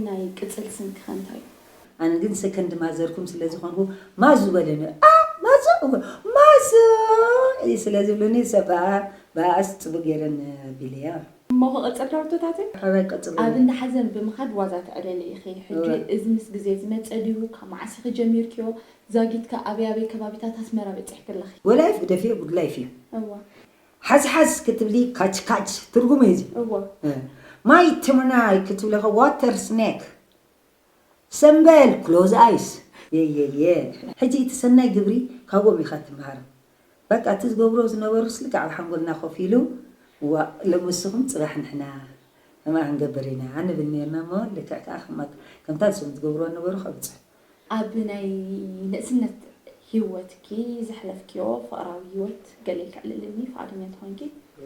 ናይ ቅጽል ስምኪ ከ እንታይ እዩ? ኣነ ግን ሰከንድ ማዘርኩም ስለ ዝኾንኩ ማዙ በለኒ። ኣ ማዙ ማዙ ስለ ዝብሉኒ ሰብኣ ብኣስ ጽቡቅ ገይረን ቢለያ። እሞ ክቕጽል ዳርቶታተይ? ሓባይ ቀጽሎ። ኣብ እንዳ ሓዘን ብምኻድ ዋዛ ተዕለሊ ኢኺ። ሕጂ እዚ ምስ ግዜ ዝመጸ ድዩ? ካብ መዓስ ኢኺ ጀሚርክዮ? ዛጊትካ ኣበይ ኣበይ ከባቢታት ኣስመራ በጺሕኪ ኣለኺ? ወላይፍ ግደፊዮ ጉድ ላይፍ እዩ። እዋ ሓዝ ሓዝ ክትብሊ ካች ካች ትርጉሙ እዩ እዚ። እዋ ማይ ትምናይ ክትብሊ ከ ዋተር ስኔክ ሰምበል ክሎዝ ኣይስ የየየ። ሕጂ እቲ ሰናይ ግብሪ ካብኦም ኢኻ ትምሃር። በቃ እቲ ዝገብሮ ዝነበሩስ ልክዕ ኣብ ሓንጎልና ኮፍ ኢሉ ዋ ሎሚ ንስኹም ጽባሕ ንሕና ከምኣ ክንገብር ኢና ንብል ነርና እሞ ልክዕ ከዓ ከምታ ንሶም ዝገብርዋ ነበሩ ከብጽሑ። ኣብ ናይ ንእስነት ህይወትኪ ዘሕለፍክዮ ፍቕራዊ ህይወት ገለ ከዕልልኒ ፍቓደኛ ትኾንኪ?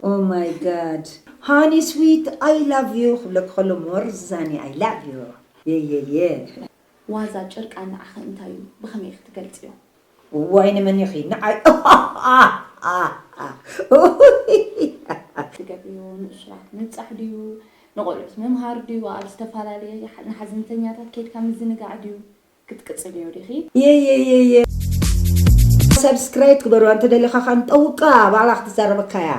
Oh my God honey sweet I love you ክብለኪ ከሎ ሞር ዛኒ I love you የየየ። ዋዛ ጨርቃ ንዓኺ እንታይ እዩ? ብኸመይ ኢኺ ትገልጽዮ? ዋይ ንመን ኢኺ ንዓይ ትገብርዮ ንእሱራት ምብጻሕ ድዩ? ንቆልዑት ምምሃር ድዩ? ኣብ ዝተፈላለየ ንሓዘንተኛታት ከይድካ ምዝንጋዕ ድዩ? ክትቅጽልዮ ዲኺ? የየየየ ሰብስክራይብ ግበርዋ እንተደሊኻ ከንጠውቃ ባዕላ ክትዛረበካያ።